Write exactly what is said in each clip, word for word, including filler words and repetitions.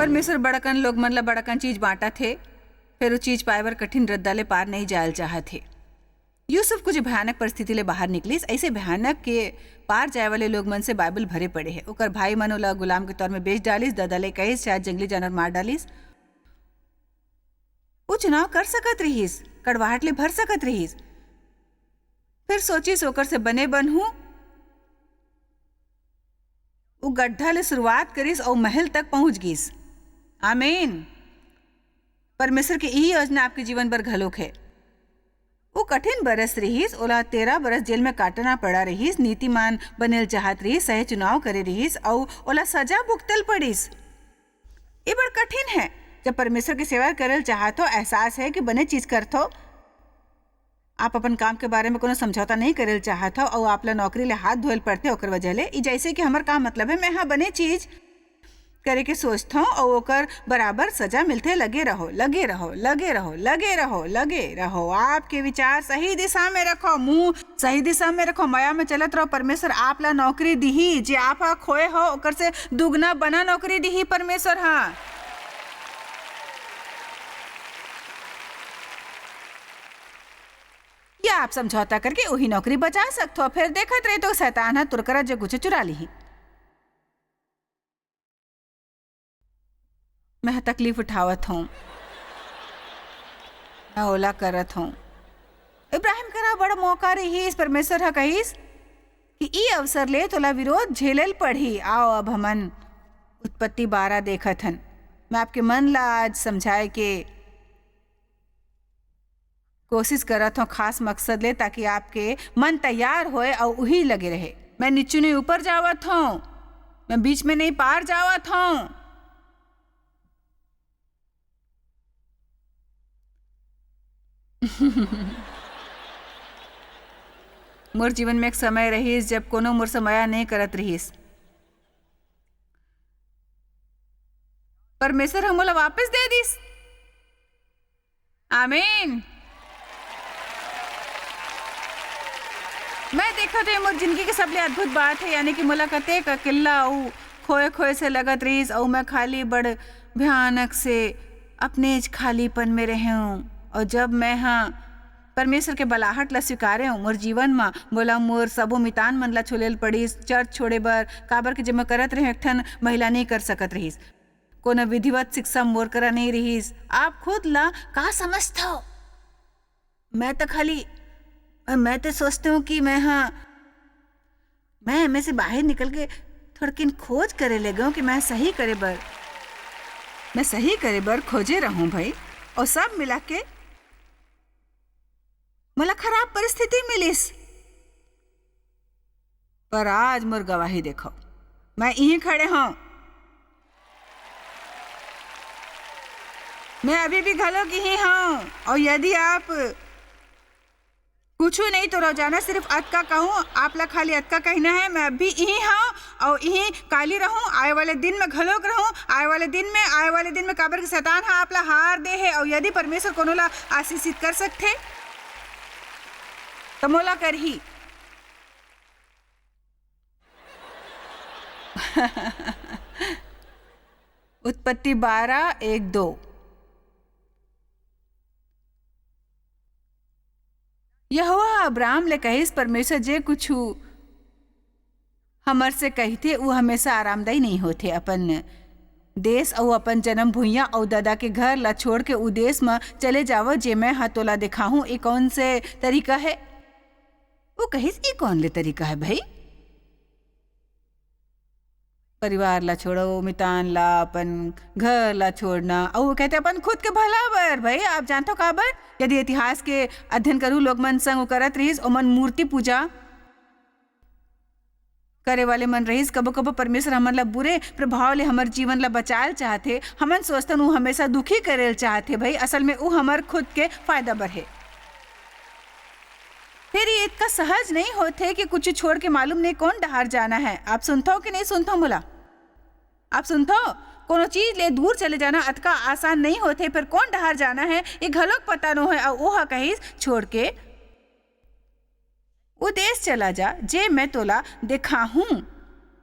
परमेश्वर बड़कन लोग मन ला बड़कन चीज बांटत हे, फेर वो चीज पाए बर कठिन रद्दा ले पार नहीं जायल चाहत हे। यूसुफ कुछ भयानक परिस्थिति ले बाहर निकलिस। ऐसे भयानक के पार जाए वाले लोग मन से बाइबल भरे पड़े हे। ओकर भाई मन ओला गुलाम के तौर में बेच डालिस, ददा ले कहिस, शायद जंगली जानवर मार डालिस। वो चुनाव कर सकत रहिस, कड़वाहट ले भर सकत रहिस। फिर सोचिस, ओकर से बने बनहूं। वो गड्ढा ले शुरुआत करिस अउ महल तक पहुंच गिस। आमीन। परमेश्वर के इही योजना आपके जीवन बर घलोक हे। वो कठिन बरस रिहिस, ओला तेरह बरस जेल में काटना पड़ा रिहिस। नीतिमान बनेल चाहत रिहिस, सही चुनाव करे रिहिस अउ ओला सजा भुगतल पड़िस। ये बड़ कठिन हे। जब परमेश्वर के सेवा करल चाहत हो, एहसास हे कि बने चीज करथो, आप अपन काम के बारे में कोनो समझौता नहीं करेल चाहत हो अउ आप ला नौकरी ले हाथ धोएल पड़थे ओकर वजह ले। ई जैसे कि हमर का मतलब हे, मैं हा बने चीज करे के सोचथो अउ ओकर बराबर सजा मिलथे। लगे रहो, लगे रहो, लगे रहो, लगे रहो, लगे रहो। आपके विचार सही दिशा में रखो, मुंह सही दिशा में रखो, मया में चलत रहो। परमेश्वर आप ला नौकरी दिही, जे आप हा खोए हो ओकर से दुगना बना नौकरी दिही परमेश्वर हा। या आप समझौता करके वही नौकरी बचा सकथो, फिर देखत रही तो शैतान हा तुरकरा जो कुछ चुरा लिही। मैं तकलीफ उठावत हूँ, मैं ओला करत हूँ। इब्राहिम करा बड़ा मौका रहिस, परमेश्वर हा कहिस कि ई अवसर ले तोला विरोध झेलल पड़ही। आओ, अब हमन उत्पत्ति बारह देखत हन। मैं आपके मन ला आज समझाए के कोशिश करत हूँ खास मकसद ले, ताकि आपके मन तैयार होए अउ उही लगे रहे। मैं नीचू नहीं ऊपर जावत हूँ, मैं बीच में नहीं पार जावत हूँ। मोर जीवन में एक समय रहिस, जब कोनो मोर से मया नहीं करत रहिस। परमेश्वर ह मोला वापस दे दिस। आमीन। मैं देखत हूँ, मोर जिंदगी के सबले अद्भुत बात हे, यानी कि मोला कतेक अकेल्ला अउ खोए-खोए से लगत रहिस, अउ मैं खाली बड़ भयानक से अपनेच खालीपन में रहेंव। अउ जब मैं ह परमेश्वर के बलाहट ला स्वीकारेंव मोर जीवन म, मोला मोर सबो मितान मन ला छोड़े ल पड़िस, चर्च छोड़े बर, काबर के जब मैं करत रहेंव, एक ठन महिला नइ कर सकत रहिस। कोनो विधिवत शिक्षा मोर करा नइ रिहिस। आप खुद ला का समझथव? मैं तो खाली, मैं तो सोचते हूँ कि मैं, हाँ, मैं एमे से बाहर निकल के थोड़किन खोज करे ले गए हूँ कि मैं सही करे बर, मैं सही करे बर खोजे रहूँ भाई, और सब मिला के मोला खराब परिस्थिति मिलिस। पर आज मोर गवाही देखो, मैं इहीं खड़े हूँ। मैं अभी भी घलो इहीं हूँ, और यदि आप कुछू नहीं तो रोजाना सिर्फ अतका कहूँ, आप ला खाली अतका कहना है, मैं अभी इहीं हूँ और इहीं काली रहूँ, आए वाले दिन में घलोक रहूँ, आए वाले दिन में, आए वाले दिन में, काबर कि शैतान ह आप ला हार दे हे, और यदि परमेश्वर कोनो ला आशीषित कर सकथे, तो मोला करही। उत्पत्ति बारह, एक, दो। यहोवा ह अब्राहम ले कहिस, "परमेश्वर जे कुछु हमर से कहिथे, ऊ हमेशा आरामदायी नइ होथे। अपन देश अऊ अपन जन्म भुइयां अऊ ददा के घर ला छोड़ के ऊ देश म चले जावव, जे मैं ह तोला देखाहूं।" ए कौन से तरीका हे? ऊ कहिस, "ई कौन ले तरीका हे भई?" परिवार ला छोड़ो, मितान ला, अपन घर ला छोड़ना, अउ वो कहते अपन खुद के भला बर। भाई, आप जानथो काबर? यदि इतिहास के अध्ययन करू, लोग मन संग वो करत रहिस, ओमन मूर्ति पूजा करे वाले मन रहिस। कबो-कबो परमेश्वर हमन ला बुरे प्रभाव ले हमर जीवन ला बचायल चाहथे। हमन सोचथन वो हमेशा दुखी करेल चाहथे। भाई, असल में वो हमर खुद के फायदा बर हे। फेर ये इतका सहज नहीं होथे कि कुछ छोड़ के मालूम नहीं कौन डहार जाना है। आप सुनथो कि नहीं सुनथो मोला? आप सुनथो? कोनो चीज ले दूर चले जाना अतका आसान नहीं होथे, फेर कौन डहार जाना है, ये घलोक पता नो है। अउ ओहा कहिस, "छोड़ के उ देश चला जा, जे मैं तोला दिखाहूं,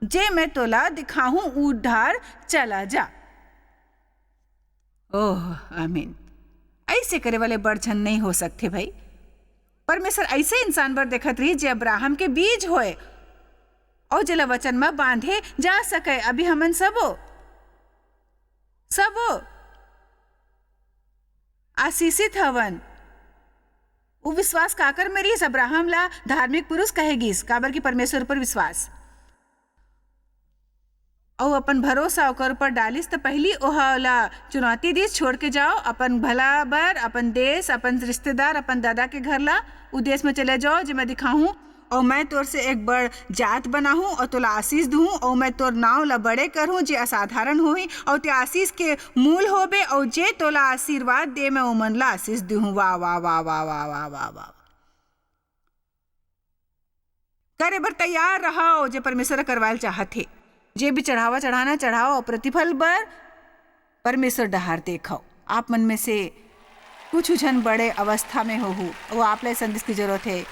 जे मैं तोला दिखाहूं, उ डहार चला जा।" ओह, आमीन। अइसे करे वाले बड़ झन नइ हो सकथे, भई। परमेसर अइसे इंसान बर देखत रहिस, जे अब्राहम के बीज होय, अऊ जेला वचन म बांधे जा सकय। अभी हमन सबो, सबो आशीषित हवन। उ विश्वास काकर में रिहिस? अब्राहम ला धार्मिक पुरुष कहे गिस, काबर कि परमेसर ऊपर विश्वास। अऊ अपन भरोसा ओकर ऊपर डालिस, त पहिली ओह ओला चुनौती दिस, "छोड़ के जाओ अपन भला बर, अपन देश, अपन रिश्तेदार, अपन ददा के घर ला, उ देश में चले जाओ, जे मैं दिखाहूं। अऊ मैं तोर से एक बड़ जात बनाहूं, अऊ तोला आशीष दूहूं, अऊ मैं तोर नांव ला बड़े करहूं, जे असाधारण होही, अऊ ते आशीष के मूल होबे, अऊ जे तोला आशीर्वाद दे, मैं ओमन ला आशीष दूहूं।" वाह, वाह, वाह, वाह। करे बर तैयार रहव, जे परमेसर ह करवाय ल चाहत हे। जे भी चढ़ावा चढ़ाना, चढ़ाव, अऊ प्रतिफल बर परमेसर डहार देखव। आप मन में से कुछ झन बड़े अवस्था में होहू, अऊ आप ला ए संदेश की जरूरत हे।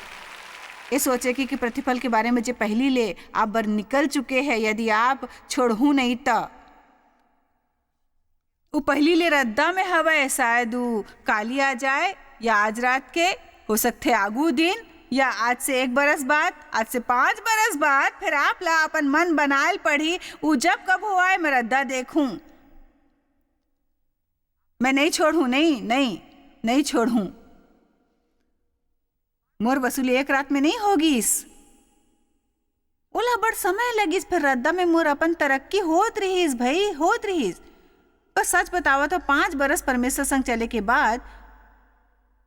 ए सोचे कि, कि प्रतिफल के बारे में जे पहिली ले आप बर निकल चुके हे, यदि आप छोड़हू नहीं, त उ पहिली ले रद्दा में हवय, शायद उ काली आ जाए या आज रात के, हो सकथे आगू दिन, या आज से एक बरस बाद, आज से पांच बरस बाद, फेर आप ला अपन मन बनाए ल पड़ही। उ जब कभू आए, मैं रद्दा देखहूं। मैं नहीं छोड़हूं, नहीं, नहीं, नहीं छोड़हूं। मोर वसूली एक रात में नहीं हो गिस। ओला बड़ समय लगिस, फेर रद्दा में मोर अपन तरक्की होत रिहिस, भई, होत रिहिस। पर सच बतावत हव, पांच बरस परमेसर संग चले के बाद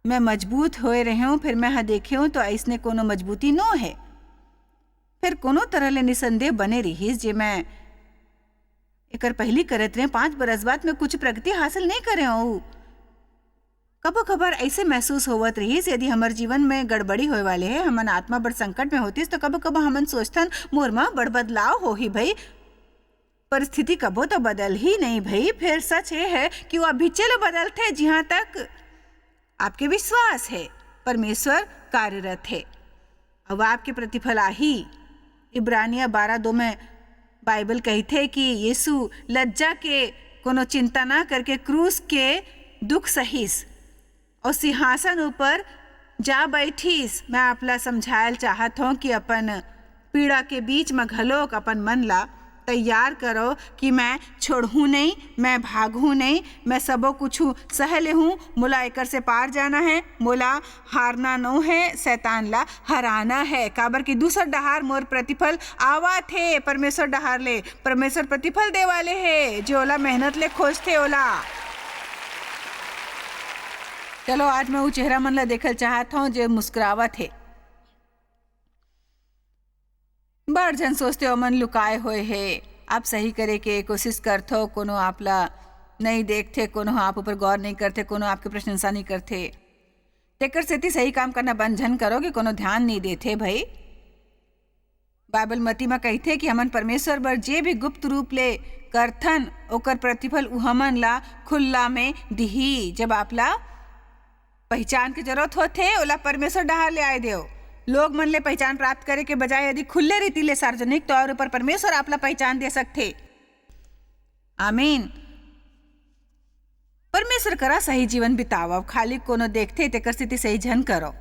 मैं मजबूत होए रहेंव, फेर मैं ह देखेंव, तो अइसने कोनो मजबूती नो हे। फेर कोनो तरह ले निसंदेह बने रिहिस, जे मैं एकर पहिली करत रहेंव। पांच बरस बाद मैं कुछ प्रगति हासिल नहीं करेंव। कभो-कभार अइसे महसूस होवत रिहिस, यदि हमर जीवन में गड़बड़ी होए वाले हे, हमन आत्मा बड़ संकट में होतिस, तो कभो-कभो हमन सोचथन, "मोर म बड़ बदलाव होही भई।" परिस्थिति कभो तो बदलही नहीं भई। फेर सच ये हे कि वो अभीचे ले बदलथे, जिहां तक आपके विश्वास हे, परमेसर कार्यरत हे। अऊ आपके प्रतिफल आही। इब्रानिया बारह दो में बाइबल कहिथे कि यीसू लज्जा के कोनो चिंता ना करके क्रूस के दुख सहिस अऊ सिंहासन ऊपर जा बइठिस। मैं आप ला समझाय ल चाहत हंव कि अपन पीड़ा के बीच म घलोक अपन मन ला तैयार करव कि मैं छोड़हूं नहीं, मैं भागहूं नहीं, मैं सबो कुछु सह लेहूं, मोला एकर से पार जाना हे, मोला हारना नो हे, शैतान ला हराना हे, काबर कि दूसर डहार मोर प्रतिफल आवत हे, परमेसर डहार ले। परमेसर प्रतिफल दे वाले हे, जे ओला मेहनत ले खोजथे ओला। चलो, आज मैं वो चेहरा मन ला देखल चाहत हंव, जे मुस्कुरावत हे। बड़ झन सोचथे ओमन लुकाए होए हे। आप सही करे के कोशिश करथव, कोनो आप ला नइ देखथे, कोनो ह आप ऊपर गौर नइ करथे, कोनो आपके प्रशंसा नइ करथे। तेकर सेती सही काम करना बंद झन करो कि कोनो ध्यान नइ देथे भई। बाइबल मती म कहिथे कि हमन परमेश्वर बर जे भी गुप्त रूप ले करथन, ओकर प्रतिफल उ हमन ला खुल्ला में दिही। जब आप ला पहिचान के जरूरत होथे, ओला परमेश्वर डहार ले आए देव। लोग मन ले पहिचान प्राप्त करे के बजाय यदि खुल्ले रीति ले सार्वजनिक तौर पर परमेश्वर आप ला पहिचान दे सकथे। आमीन। परमेश्वर करा सही जीवन बितावव, खाली कोनो देखथे तेकर सेती सही झन करव।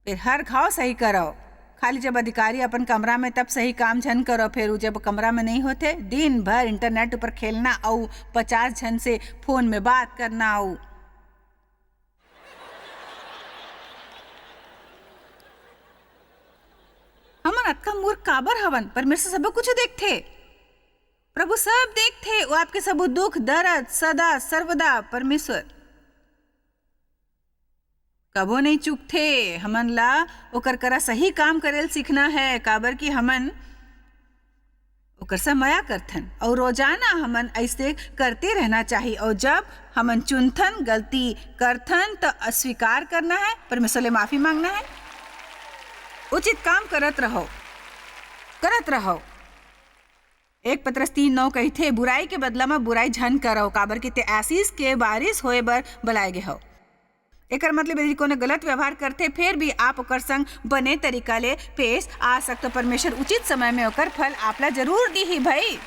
फेर हर घाव सही करव। खाली जब अधिकारी अपन कमरा में तब सही काम झन करव, फेर उ जब कमरा में नहीं होथे, दिन भर इंटरनेट ऊपर खेलना अउ पचास झन से फोन में बात करना अउ हमन अतका मूर्ख काबर हवन? परमेश्वर सबो कुछ देखथे। प्रभु सब देखथे, वो आपके सबो दुख, दर्द, सदा, सर्वदा परमेश्वर कबो नहीं चूकथे। हमन ला ओकर करा सही काम करेल सीखना है, काबर कि हमन ओकर से मया करथन अउ रोजाना हमन ऐसे करते रहना चाही। अउ जब हमन चुनथन, गलती करथन, त अस्वीकार करना है, परमेश्वर ले माफी मांगना है। उचित काम करत रहो, करत रहो। एक पतरस तीन नौ कहिथे, "बुराई के बदला म बुराई झन करव, काबर कि ते आशीष के बारिश होए बर बलाए गे हव।" एकर मतलब यदि कोनो गलत व्यवहार करथे, फेर भी आप ओकर संग बने तरीका ले पेश आ सकत, परमेश्वर उचित समय में ओकर फल आप ला जरूर दीही भई।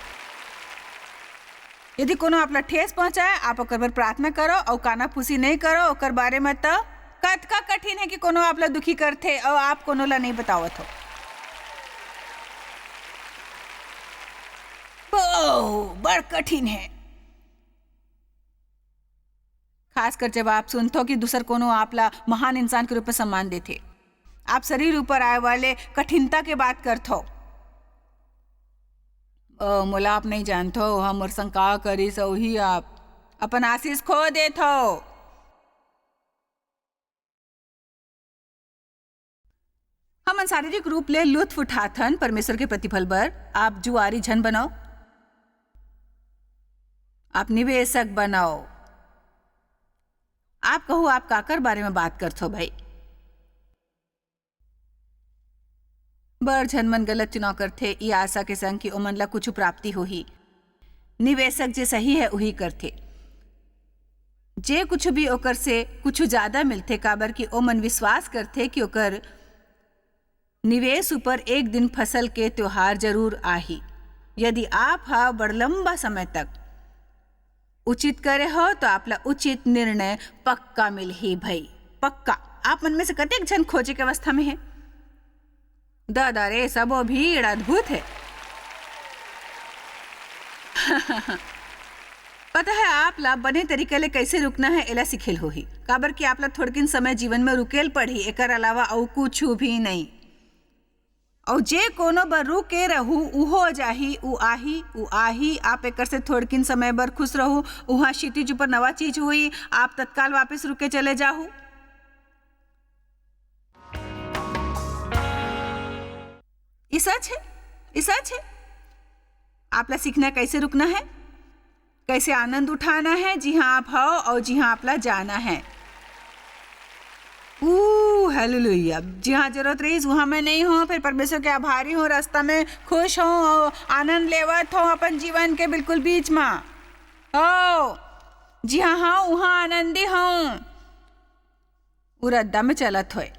यदि कोनो आप ला ठेस पहुंचाए, आप ओकर बर प्रार्थना करो अउ कानाफूसी नहीं करो ओकर बारे में। त कतका कठिन है कि कोनो आप ला दुखी करथे अउ आप कोनो ला नहीं बतावत हो। ओ, बड़ कठिन है, खासकर जब आप सुनथो कि दूसर कोनो आप ला महान इंसान के रूप में सम्मान देथे। आप शरीर ऊपर आए वाले कठिनता के बात करथो। ओ, मोला आप नहीं जानथो, ओहा मोर संग का करिस, अउ ही आप अपन आशीष खो देथो। हमन शारीरिक रूप ले लुत्फ उठाथन परमेश्वर के प्रतिफल बर। आप जुआरी झन बनाओ, आप निवेशक बनाओ। आप कहू, आप काकर बारे में बात करथो भाई? बड़ झन मन गलत चुनाव करथे, ई आशा के संग कि ओमन ला कुछु प्राप्ति होही। निवेशक जे सही है, उही करथे। जे कुछु भी ओकर से कुछु ज्यादा मिलथे, काबर कि ओमन विश्वास करथे कि ओकर निवेश ऊपर एक दिन फसल के त्योहार जरूर आही। यदि आप ह बड़ लंबा समय तक उचित करे हो, तो आप ला उचित निर्णय पक्का मिलही भई, पक्का। आप मन में से कतेक झन खोजे के अवस्था में हे? दादा रे, सबो भीड़ अद्भुत है। पता है, आप ला बने तरीका ले कैसे रुकना है, एला सिखेल होही, काबर कि आप ला थोड़किन समय जीवन में रुकेल पड़ही, एकर अलावा अउ कुछु भी नहीं। अउ जे कोनो बर रुके रहू, उहो जाही, उ आही, उ आही। आप एकर से थोड़किन समय बर खुश रहू, उहाँ क्षितिज ऊपर नवा चीज होही, आप तत्काल वापस रुके चले जाहू। ई सच है, ई सच है। आप ला सीखना कैसे रुकना है, कैसे आनंद उठाना है, जिहाँ आप हो और जिहाँ आप ला जाना है। ऊ, हालेलुया। जिहाँ जरूरत रहिस, उहाँ मैं नहीं हूँ, फिर परमेश्वर के आभारी हूँ, रास्ता में खुश हूँ, आनंद लेवत हूँ अपन जीवन के बिल्कुल बीच में। हो, जिहाँ हूँ, उहाँ आनंदी हूँ। ऊ रद्दा में चलत होए।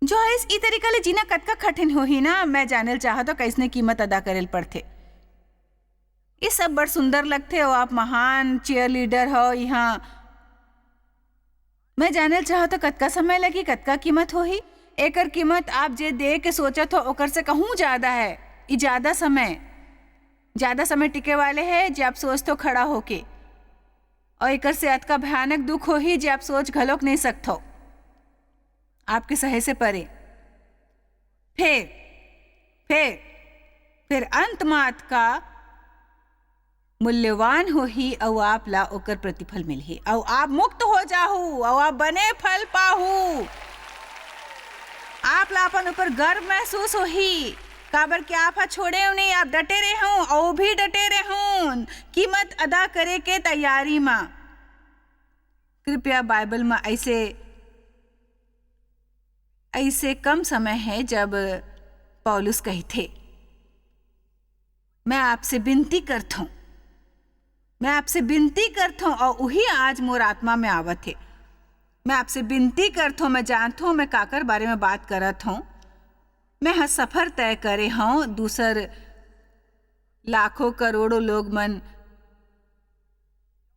जॉयस, ई तरीका ले जीना कतका कठिन होही ना। मैं जानल चाहत हो, कैसने कीमत अदा करेल पड़थे। ये सब बड़ सुंदर लगथे, अउ आप महान cheerleader हो यहाँ। मैं जानल चाहत हो, कतका समय लगी, कतका कीमत होही? एकर कीमत आप जे दे के सोचत हो, ओकर से कहूँ ज्यादा है। ई ज्यादा समय, ज्यादा समय टिके वाले है, जे आप सोचत हो खड़ा होके। और एकर से अतका भयानक दुख होही, जे आप सोच घलोक नहीं सकत हो। आपके सहे से परे। फेर, फेर, फेर अंत में अतका मूल्यवान होही, अउ आप ला ओकर प्रतिफल मिलही, अउ आप मुक्त हो जाहू, अउ आप बने फल पाहू। आप ला अपन ऊपर गर्व महसूस होही, काबर कि आप हा छोड़े नहीं, आप डटे रहू, अउ भी डटे रहू, कीमत अदा करे के तैयारी मा। कृपया बाइबल मा ऐसे, ऐसे कम समय है, जब पौलुस कहिथे, "मैं आपसे विनती करथों, मैं आपसे विनती करथों," और वही आज मोर आत्मा में आवत है। "मैं आपसे विनती करथों, मैं जानथों, मैं काकर बारे में बात करत हूँ। मैं ह सफर तय करे हूँ, दूसर लाखों करोड़ों लोग मन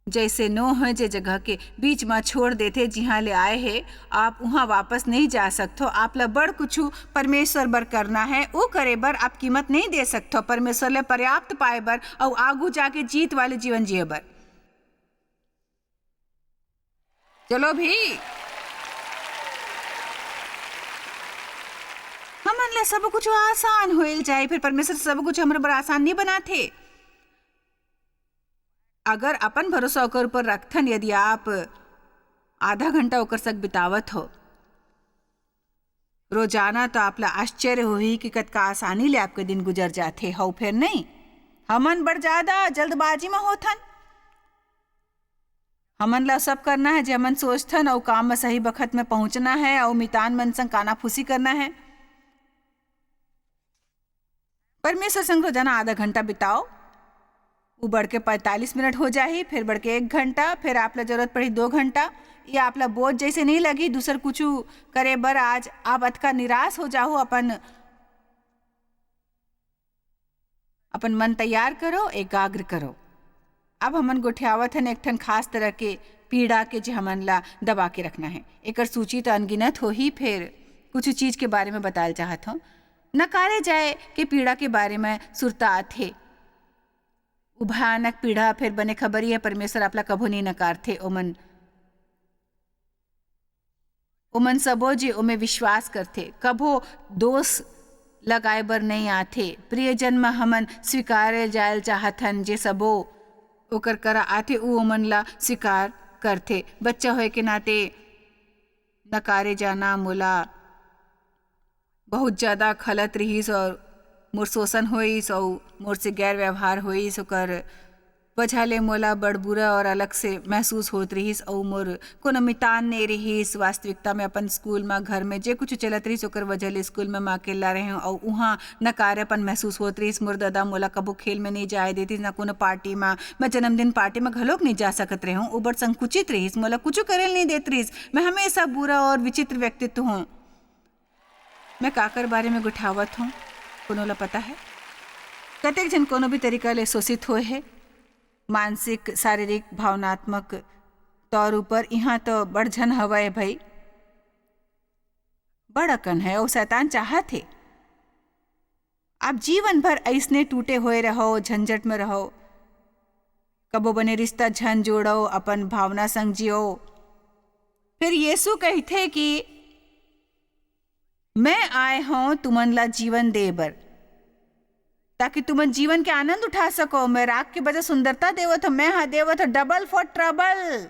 जैसे नोह, जे जगह के बीच म छोड़ देथे, जिहाँ ले आए हे, आप उहाँ वापस नहीं जा सकथो। आप ला बड़ कुछु परमेश्वर बर करना है, वो करे बर आप कीमत नहीं दे सकथो। परमेश्वर ले पर्याप्त पाए बर अउ आगू जाके जीत वाले जीवन जिए बर। चलो भी, हमन ला सब कुछ आसान होइल जाए, फिर परमेश्वर सब कुछ हमर बर आसान नहीं बनाथे। अगर अपन भरोसा ओकर ऊपर रखथन, यदि आप आधा घंटा ओकर संग बितावत हो रोजाना, तो आप ला आश्चर्य होही कि कतका आसानी ले आपके दिन गुजर जाथे। हव फेर नहीं, हमन बड़ ज्यादा जल्दबाजी में होथन। हमन ला सब करना है, जे हमन सोचथन, अउ काम में सही बखत में पहुंचना है, अउ मितान मन संग कानाफूसी करना है। परमेश्वर संग रोजाना आधा घंटा बिताओ। वो बढ़ के पैंतालीस मिनट हो जाही, फिर बढ़ के एक घंटा, फिर आप ला जरूरत पड़ी दो घंटा। ये आप ला बोझ जैसे नहीं लगी, दूसर कुछ करे बर आज आप अतका निराश हो जाओ अपन अपन मन तैयार करो, एकाग्र करो। अब हमन गोठियावत हन एक ठन खास तरह के पीड़ा के, जे हमन ला दबा के रखना है। एकर सूची तो अनगिनत होही, फेर कुछ चीज के बारे में बताल चाहत हूँ। नकारे जाए के पीड़ा के बारे में सुरता आथे। उ भयानक पीड़ा फेर बने खबर ये, परमेश्वर आपला कभो नहीं नकारथे। ओमन ओमन सबो जे ओमे विश्वास करथे, कभो दोष लगाए बर नइ आथे। प्रियजन म हमन स्वीकारे जायल चाहत हन, जे सबो ओकर करा आथे, उ ओमन ला स्वीकार करथे। बच्चा होए के नाते नकारे जाना मोला बहुत ज्यादा खलत रिहिस और मोर शोषण होइस और मोर से गैर व्यवहार होइस। ओकर वजह ले मोला बड़ बुरा और अलग से महसूस होत रिहिस और मोर कोनो मितान नइ रिहिस। वास्तविकता में अपन स्कूल म, घर में जे कुछ चलत रिहिस, ओकर वजह ले स्कूल में मैं अकेला रहें और उहाँ नकारेपन महसूस होत रिहिस। मोर दादा मोला कभू खेल में नइ जाए देतिस, ना कोनो पार्टी म। मैं जन्मदिन पार्टी म घलोक नइ जा सकत रहें। उ बड़ संकुचित रिहिस, मोला कुछ करे ल नइ देत रिहिस। मैं हमेशा बुरा और विचित्र व्यक्तित्व हूँ। मैं काकर बारे में गोठियावत हूँ, कोनो ला पता है? कतेक झन कोनो भी तरीका ले शोषित होए हे, मानसिक, शारीरिक, भावनात्मक तौर ऊपर। इहाँ तो बड़ झन हवय भई, बड़ अकन है, अउ शैतान चाहत हे आप जीवन भर अइसने टूटे होए रहो, झंझट में रहो, कबो बने रिश्ता झन जोड़ो, अपन भावना संग जियो। फिर यीशु कहिथे कि मैं आए हूँ तुमन ला जीवन दे बर, ताकि तुमन जीवन के आनंद उठा सको। मैं राख के बजाय सुंदरता देवत हूँ, मैं हा देवत हूँ double for trouble।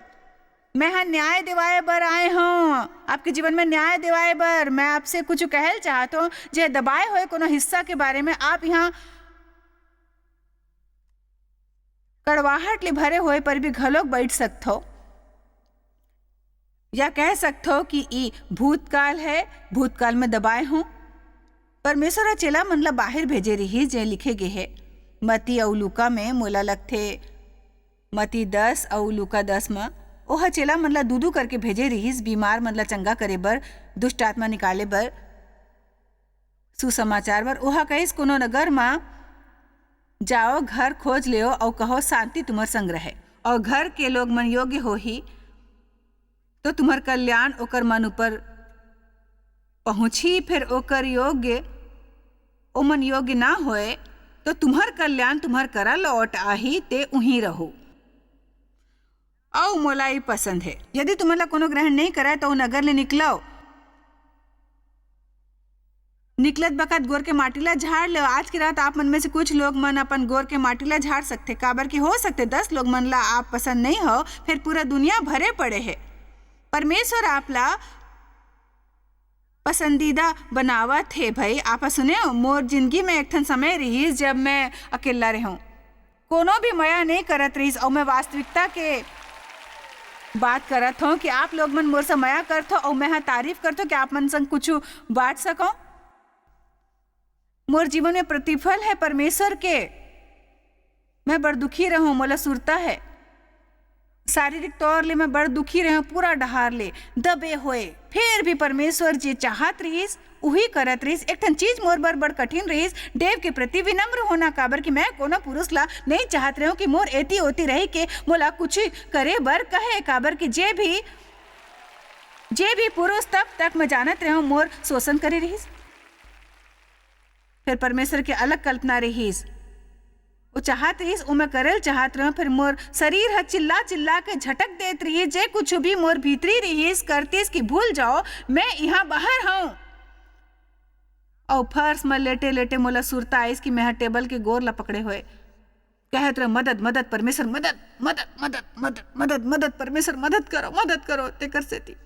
मैं हा न्याय दिवाए बर आए हूँ, आपके जीवन में न्याय दिवाए बर। मैं आपसे कुछ कहल चाहत हूँ, जे दबाए हुए कोनो हिस्सा के बारे में आप यहाँ कड़वाहट ले भरे होए पर भी घलोक बैठ सकथो, या कह सकथो कि ई भूतकाल है, भूतकाल में दबाए हूँ। परमेश्वर ह चेला मन ला बाहिर भेजे रिहिस, जे लिखे गे हे मती अउ लूका में। मोला लगथे मती दस अउ लूका दस म ओह चेला मन ला दू दू करके भेजे रिहिस, बीमार मन ला चंगा करे बर, दुष्ट आत्मा निकाले बर, सुसमाचार बर। ओहा कहिस, कोनो नगर म जाओ, घर खोज लेओ अउ कहो, शांति तुम्हर संग रहे। अउ घर के लोग मन योग्य होही तो तुम्हर कल्याण ओकर मन ऊपर पहुंचही, फिर ओकर योग्य, ओमन योग्य ना होए तो तुम्हर कल्याण तुम्हर करा लौट आही, ते उहीं रहो। अउ मोला ई पसंद हे। यदि तुमन ला कोनो ग्रहण नहीं करय, तो नगर ले निकलव। निकलत बखत गोर के माटी ला झाड़ लेव। आज के रात आप मन में से कुछ लोग मन अपन गोर के माटी ला झाड़ सकथे, काबर कि हो सकथे दस लोग मन ला आप पसंद नहीं हो, फिर पूरा दुनिया भरे पड़े हे। परमेश्वर आप ला पसंदीदा बनावत हे। भाई, आप सुने हो, मोर जिंदगी में एक ठन समय रहिस, जब मैं अकेला रहूं, कोनो भी मया नहीं करत रहिस, अउ मैं वास्तविकता के बात करत हूँ कि आप लोग मन मोर से मया करथो, अउ मैं हा तारीफ करथो कि आप मन संग कुछ बांट सकूं। मोर जीवन में प्रतिफल है परमेश्वर के। मैं बड़ दुखी रहूं, मोला सुरता है। शारीरिक तौर ले मैं बड़ दुखी रहूं, पूरा डहार ले दबे होए। फिर भी परमेश्वर जे चाहत रहिस, उही करत रहिस। एक ठन चीज मोर बर बड़ कठिन रहिस, देव के प्रति विनम्र होना, काबर कि मैं कोनो पुरुष ला नहीं चाहत रहूं कि मोर एती ओती रह के मोला कुछ करे बर कहे, काबर कि जे भी, जे भी पुरुष तब तक मैं जानत रहूं, मोर शोषण करे रहिस। फिर परमेश्वर के अलग कल्पना रहिस। वो चाहत रहिस, वो मैं करल चाहत रहूं, फिर मोर शरीर ह चिल्ला चिल्ला के झटक देत रहिस, जे कुछ भी मोर भीतरी रहिस, करतिस कि भूल जाओ, मैं यहाँ बाहर हूँ। अउ फर्श म लेटे लेटे मोला सुरता आइस कि मैं ह टेबल के गोर ला पकड़े होए कहत रहे, "मदद, मदद, परमेश्वर, मदद, मदद, मदद, मदद, मदद, मदद, परमेश्वर, मदद करो, मदद करो।" तेकर सेती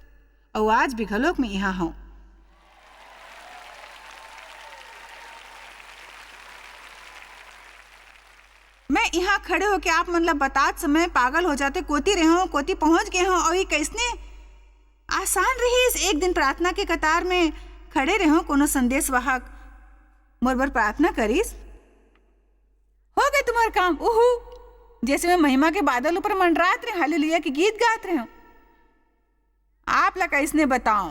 अउ आज भी घलोक मैं यहाँ हूँ। मैं यहाँ खड़े होके आप मन ला बतात समय पागल हो जाते, कोती रहे हूँ, कोती पहुँच गए हूँ, अउ ये कैसने आसान रहिस। एक दिन प्रार्थना के कतार में खड़े रहे हूँ, कोनो संदेशवाहक मोर बर प्रार्थना करिस, "हो गए तुम्हार काम, उहू।" जैसे मैं महिमा के बादल ऊपर मंडरात रहे, हालेलुया के गीत गात रहे हूँ। आप ला कैसने बताऊं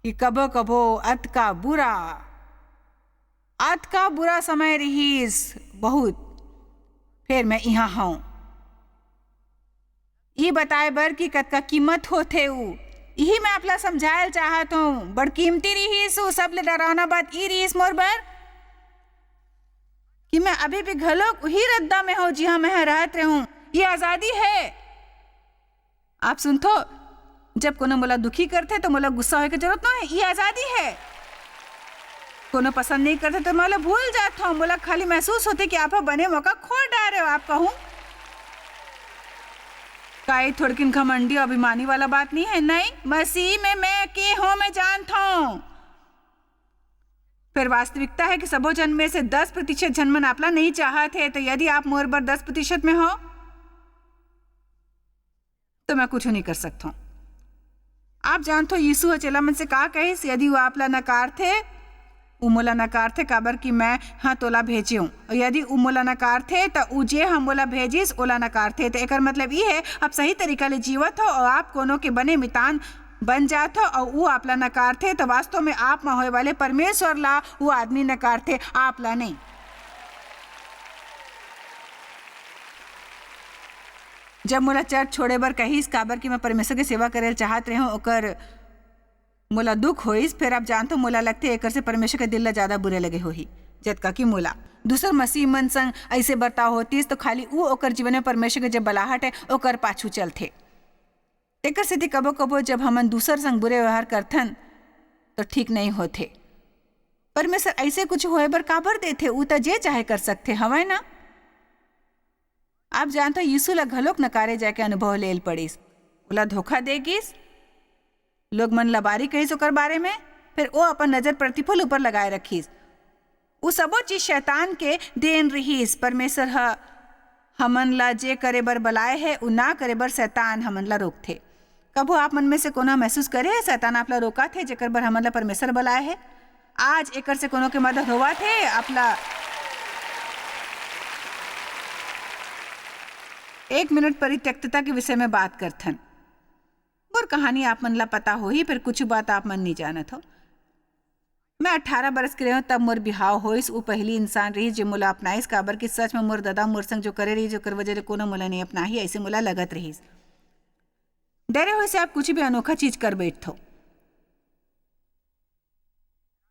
कि कभो कभो अतका बुरा अतका बुरा समय रिहिस, बहुत। फेर मैं इहाँ हौं। ई बताए बर कि कतका कीमत होथे ऊ। इही मैं आप ला समझाए ल चाहत हौं। बड़ कीमती रिहिस ऊ। सबले डरावना बात ई रिहिस मोर बर कि मैं अभी भी घलोक उही रद्दा में हौं, जिहाँ मैं ह रहत रहूं। ये आजादी है। आप सुनथो, जब कोनो मोला दुखी करथे, तो मोला गुस्सा होए के जरूरत नोहे। ये आजादी है। कोनो पसंद नहीं करथे, तो मोला भूल जात हौं। मोला खाली महसूस होथे कि आप ह बने मौका खो डारे हो। आप कहूं, का ये थोड़किन घमंडी और अभिमानी वाला बात नहीं है? नहीं, मसीह में मैं के हौं, मैं जानत हौं। फिर वास्तविकता है कि सबो झन में से दस प्रतिशत झन मन आपला नहीं चाहत हे, तो यदि आप मोर बर दस प्रतिशत में हो, तो मैं कुछ नहीं कर सकत हौं। आप जानत हो, यीशु ह चेला मन से का कहिस, "यदि वो आपला नकारथे, वो मोला नकारथे, काबर कि मैं ह तोला भेजे हौं। और यदि वो मोला नकारथे, त वो जे ह मोला भेजिस, ओला नकारथे।" तो एकर मतलब ई है, आप सही तरीका ले जीवत हो और आप कोनो के बने मितान बन जात हो और वो आपला नकारथे, तो वास्तव में आप म होए वाले परमेश्वर ला वो आदमी नकारथे, आपला नहीं। जब मोला चर्च छोड़े बर कहिस, काबर कि मैं परमेश्वर के सेवा करे ल चाहत रहेंव, ओकर मोला दुख होइस। फेर आप जानथो, मोला लगथे, एकर से परमेश्वर के दिल ला ज्यादा बुरे लगे होही, जतका कि मोला। दूसर मसीह मन संग अइसे बर्ताव होतिस, तो खाली ऊ ओकर जीवन में परमेश्वर के जे बलाहट है, ओकर पाछू चलथे। तेकर सेती कभो-कभो जब हमन दूसर संग बुरे व्यवहार करथन, तो ठीक नइ होथे। परमेश्वर अइसे कुछ होए बर काबर देथे? ऊ त जे चाहे कर सकथे, हवय ना? आप जानथव, यीशु ला घलोक नकारे जाके अनुभव लेल पड़िस। ओला धोखा दे गिस, लोग मन लबारी कहिस ओकर बारे में, फेर ओ अपन नजर प्रतिफल ऊपर लगाए रखिस। उ सबो चीज शैतान के देन रिहिस। परमेश्वर ह हमन ला जे करे बर बलाए हे, उ ना करे बर शैतान हमन ला रोकथे। कभू आप मन में से कोना महसूस करे हे, शैतान आप ला रोकत हे, जेकर बर हमन ला परमेश्वर बलाए हे? आज एकर से कोनो के मदद होवत हे? आप ला एक मिनट परित्यक्तता के विषय में बात करथन। मोर कहानी आप मन ला पता होही, पर कुछ बात आप मन नहीं जानत हो। मैं अठारह बरस के रहेंव, तब मोर बिहाव होइस। उ पहिली इंसान रहिस, जे मोला अपनाइस, काबर कि सच में मोर ददा मोर संग जो करे रहिस, ओकर वजह ले कोनो मोला नहीं अपनाही, अइसे मोला लगत रहिस। डरे होए से आप कुछ भी अनोखा चीज कर बैठथो।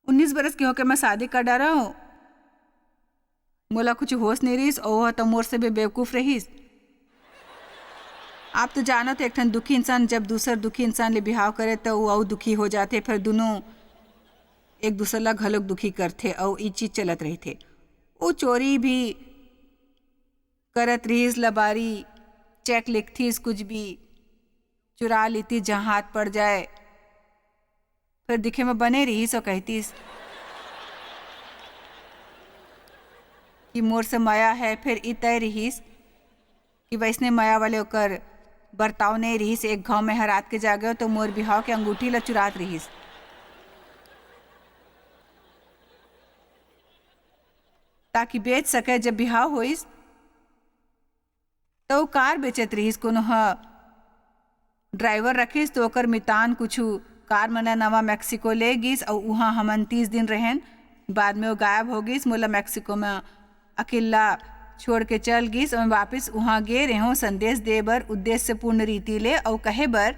उन्नीस बरस के होके मैं शादी कर डारेंव। मोला कुछ होश नहीं रहिस, अउ ओह तो मोर से भी बेवकूफ रहिस। आप तो जानत हो, एक ठन दुखी इंसान जब दूसर दुखी इंसान ले बिहाव करे, तो वो अउ दुखी हो जाथे, फिर दोनों एक दूसर ला घलोक दुखी करथे, अउ ई चीज चलत रहिथे। वो चोरी भी करत रहिस, लबारी, चेक लिखथिस, कुछ भी चुरा लेतिस, जहाँ हाथ पड़ जाए। फिर दिखे में बने रिहिस अउ कहतिस कि मोर से मया है। फिर ई तय रिहिस कि वैसने मया वाले ओकर बर्ताव नहीं रिहिस। एक घाव में हर रात के जागे तो मोर बिहाव के अंगूठी ला चुरात रिहिस, ताकि बेच सके। जब बिहाव होइस, त ओ कार बेचत रिहिस। कोनो ह ड्राइवर रखिस, त ओकर मितान कुछु कार मन ला नवा मैक्सिको ले गिस, अउ उहाँ हमन तीस दिन रहेन। बाद में ओ गायब हो गिस। मोला मैक्सिको में अकेल्ला छोड़ के चल गिस, अउ मैं वापिस उहाँ गे रेहेंव संदेश दे बर, उद्देश्यपूर्ण रीति ले, अउ कहे बर,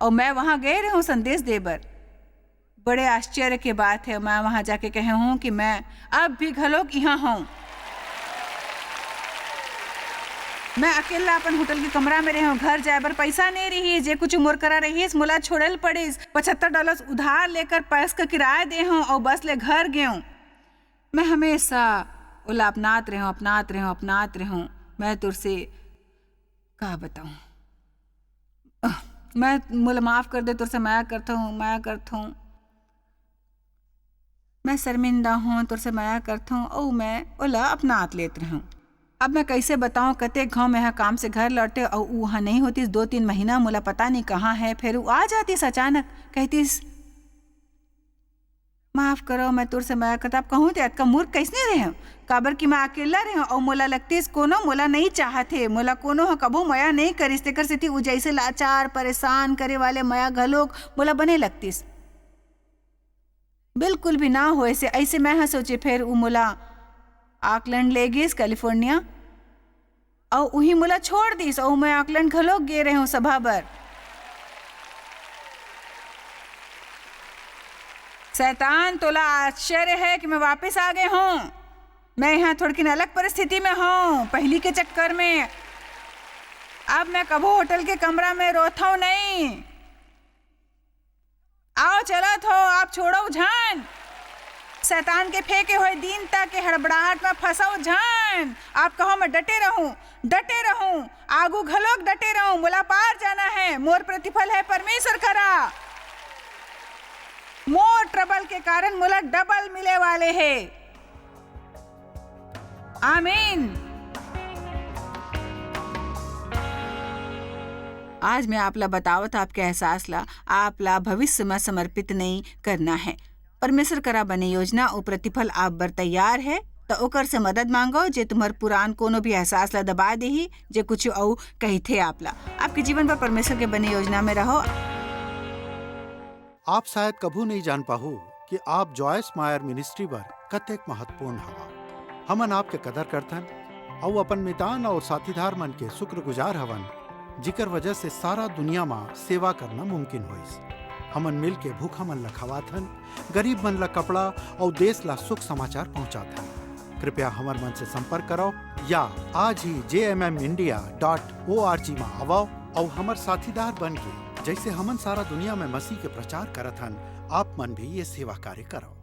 अउ मैं वहाँ गे रेहेंव संदेश दे बर। बड़े आश्चर्य के बात है, मैं वहाँ जाके कहे हूँ कि मैं अब भी घलोक इहाँ हूँ। मैं अकेला अपन होटल के कमरा में रेहेंव, घर जाए बर पैसा नहीं रहिस, जे कुछ मोर करा रहिस, मोला छोड़े ल पड़िस। पचहत्तर डॉलर उधार लेकर बस का किराया दे हूँ अउ बस ले घर गेंव। मैं हमेशा ओला अपनात रेहेंव, अपनात रेहेंव, अपनात रेहेंव। मैं तोर से का बताऊं? अह, मैं, मोला माफ कर दे, तोर से मया करत हूँ, मया करत हूँ। मैं शर्मिंदा हूँ, तोर से मया करत हूँ, अउ मैं ओला अपनात लेत रेहेंव। अब मैं कइसे बताऊं, कतेक घाव मैं ह काम से घर लौटे अउ ऊ उहाँ नहीं होतिस। दो तीन महीना मोला पता नहीं कहाँ है, फेर ऊ आ जातिस अचानक, कहतिस, "माफ करो, मैं तोर से मया करत।" अब कहूँ ते अतका मूर्ख कइसने रेहेंव, काबर कि मैं अकेला रेहेंव अउ मोला लगतिस कोनो मोला नहीं चाहत हे, मोला कोनो ह कभू मया नहीं करिस, तेकर सेती ऊ जइसे लाचार, परेशान करे वाले मया घलोक मोला बने लगतिस। बिल्कुल भी ना होए से, ऐसे मैं ह सोचे। फेर उ मोला ऑकलैंड ले गिस, कैलिफोर्निया, अउ उही मोला छोड़ दिस, अउ मैं ऑकलैंड घलोक गे रहेंव सभा बर। शैतान, तोला आश्चर्य है कि मैं वापस आ गए हूँ? मैं यहाँ थोड़किन अलग परिस्थिति में हूँ, पहली के चक्कर में। अब मैं कभू होटल के कमरा में रोथव नहीं। आओ, चलत हो, आप छोड़ो झन। शैतान के फेंके होए दीनता के हड़बड़ाहट में फंसो झन। आप कहो, मैं डटे रहूं, डटे रहूं, आगू घलोक डटे रहूं, मोला पार जाना है, मोर प्रतिफल है परमेश्वर करा। मोर ट्रबल के कारण मोला डबल मिले वाले है। आमीन। आज मैं आप ला बतावत, आपके एहसास ला, आप ला भविष्य में समर्पित नहीं करना है। परमेश्वर करा बने योजना अउ प्रतिफल आप बर तैयार है, त ओकर से मदद मांगो, जे तुम्हर पुरान कोनो भी एहसास ला दबा देही, जे कुछ अउ कहिथे आप ला। आपके जीवन पर परमेश्वर के बने योजना में रहो। आप शायद कभू नहीं जान पाहू कि आप जॉयस मायर मिनिस्ट्री बर कतेक महत्वपूर्ण हवा। हमन आपके कदर करथन अउ अपन मितान अउ साथीदार मन के शुक्रगुजार हवन, जिकर वजह से सारा दुनिया म सेवा करना मुमकिन होइस। हमन मिल के भूखा मन ल खवाथन, गरीब मन ल कपड़ा अउ देश ला सुख समाचार पहुंचाथन। कृपया हमर मन से संपर्क करो या आज ही जे M M India dot O R G म आवव अउ हमर साथीदार बन के, जैसे हमन सारा दुनिया में मसीह के प्रचार करत हन, आप मन भी ये सेवा कार्य करो।